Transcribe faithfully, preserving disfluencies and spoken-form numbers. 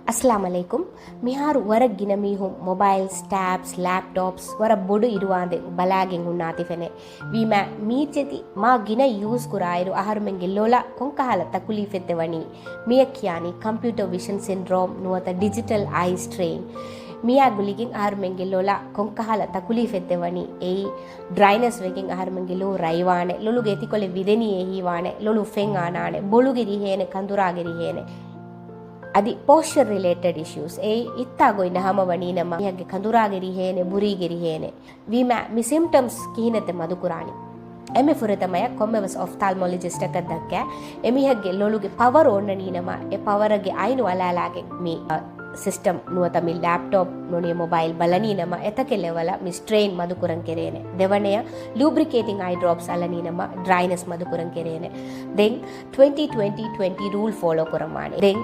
އައްސަލާމު ޢަލައިކުމް. މިހާރު ވަރަށް ގިނަ މީހުން މޮބައިލްސް، ޓޭބްސް، ލެޕްޓޮޕްސް ވަރަށް ބޮޑު އިރުވާނދެއް ބަލާގެން ހުންނާތި ފެނޭ. ވީމާ މީ ޖެތި މާ ގިނަ ޔޫސް ކުރާއިރު އަހަރުމެންގެ ލޮލަށް ކޮންކަހަލަ ތަކުލީފެއް ދެވަނީ؟ މިއަށް ކިޔާނީ ކަމްޕިއުޓަރ ވިޝަން ސިންޑްރޯމް ނުވަތަ ޑިޖިޓަލް އައި ސްޓްރެއިން. މިއާ ގުޅިގެން އަހަރުމެންގެ ލޮލަށް ކޮންކަހަލަ ތަކުލީފެއް ދެވަނީ؟ އެއީ ޑްރައިނަސް ވެގެން އަހަރުމެންގެ ލޯ ރަތްވާނެ، ލޮލުގެ އެތިކޮޅެއް ވިދެނީ އެހީވާނެ، ލޮލު ފެން އަނާނެ، ބޮލުގެ ރިހޭނެ، ކަނދުރާގެ ރިހޭނެ. އަދި ޕޯސްޗަރ ރިލޭޓެޑް އިޝޫސް، އެއީ އިއްތާ ގޮތް ނަހަމަވަނީނަމަ މީހަކުގެ ކަނދުރާގެ ރިހޭނެ، ބުރީގެ ރިހޭނެ. ވީމާ މި ސިމްޕްޓަމްސް ކިހިނެއްތަ މަދުކުރާނީ؟ އެންމެ ފުރަތަމަޔަށް ކޮންމެވެސް އޮފްތާލްމޮލޮޖިސްޓަކަށް ދައްކާ. އެމީހެއްގެ ލޮލުގެ ޕަވަރު އޮންނަނީނަމަ އެ ޕަވަރގެ އައިނު އަޅާލާގެން މި ސިސްޓަމް ނުވަތަ މި ލެޕްޓޮޕް ނޫނީ މޮބައިލް ބަލަނީނަމަ އެތަކެއް ލެވަލަށް މި ސްޓްރެއިން މަދުކުރަން ކެރޭނެ. ދެވަނަޔަށް ލޫބްރިކޭޓިން އައި ޑްރޮޕްސް އަޅަނީނަމަ ޑްރައިނަސް މަދުކުރަން ކެރޭނެ. ދެން ޓްވެންޓީ ޓްވެންޓީ ޓްވެންޓީ ރޫލް ފޯލޯ ކުރަން ވާނެ. ދެން